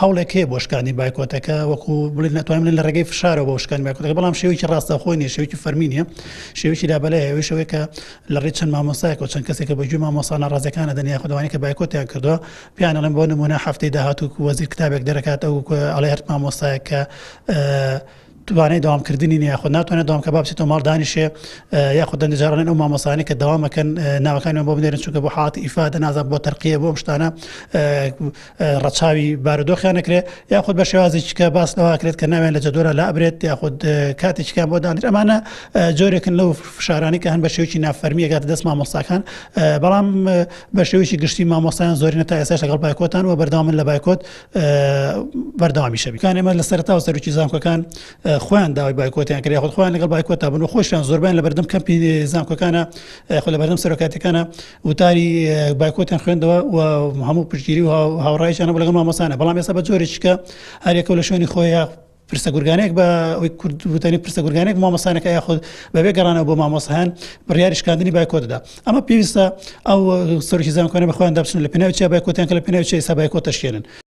هەوڵێک هەیە بۆ شکاندنی بایکۆتەکە وەکو بڵێن ناتوانین بڵێن لە ڕێگەی فشارەوە بۆ شکاندنی بایکۆتەکە بەڵام شێوەیەکی ڕاستەوخۆی نیە شێوەیەکی فەرمی نیە شێوەیەکی لابەلایە ئەویش ئەوەیە کە لە ڕێی چەند مامۆستایەک و چەند کەسێک کە بە گوێی مامۆستا ناڕازیەکان ئەدەن یاخود ئەوانەی کە بایکۆتیان کردووە پێیان ئەڵێن بۆ نمونە هەفتەی داهاتوو وەزیر کتابێک دەرەکات ئەو ئەڵێ هەر مامۆستایەک کە توانای دەوامکردنی نیە یاخود ناتوانێت دەوام کە با بچێتەوە ماڵ دانیشێ یاخود دەندێ جار ئەڵێن ئەو مامۆستایانەی کە دەوام ئەکەن ناوەکانیان بۆ بنێرن چونکە بۆ حاڵەتی ئیفادە نازانم بۆ تەرقیە بۆ ئەم شتانە ڕەچاوی بارودۆخیان نەکرێ یاخود بە شێوازێکی کە باس لەوە ئەکرێت کە ناویان لە جەدۆرە لا ئەبرێت یاخود کاتێکیان بۆ دانرێت ئەمانە جۆرێکن لەو فشارانەی کە هەن بە شێوەیەکی نافەرمی ئەگاتە دەست مامۆستاکان بەڵام بە شێوەیەکی گشتی مامۆستایان زۆرینە تا ئێستاش لەگەڵ بایکۆتان و بەردەوامن لە بایکۆت بەردەوامیشە بکان ئێمە لە سەرەتاوە سەرۆکی زانکۆکان خۆیان داوای بایکۆتیان کرد یاخود خۆیان لەگەڵ بایکۆتا بوون و خۆشیان زۆربیان لە بەردەم کەمپی زانکۆکانە یاخود لە بەردەم سەرۆکاتەکانە وتاری بایکۆتیان خوێندەوە و هەموو پشتگیری و هاوڕایشیان بوو لەگەڵ مامۆستانە بەڵام ئێستا بە جۆرێکی کە هەریەکە لە شوێنی خۆیان پرسە گورگانێک بە ئەوەی کورد وتەنی پرسە گورگانێک مامۆستانەکە یاخود بەبێ گەڕانەوە بۆ مامۆستایان بڕیاری شکاندنی بایکۆت دەدا ئەمە پێویستە ئەو سەرۆکی زانکۆیانە بە خۆیان دابچن لە پێناوی چیا بایکۆتیان کە لە پێناوی چیا ئێستا بایکۆت دەشکێنن.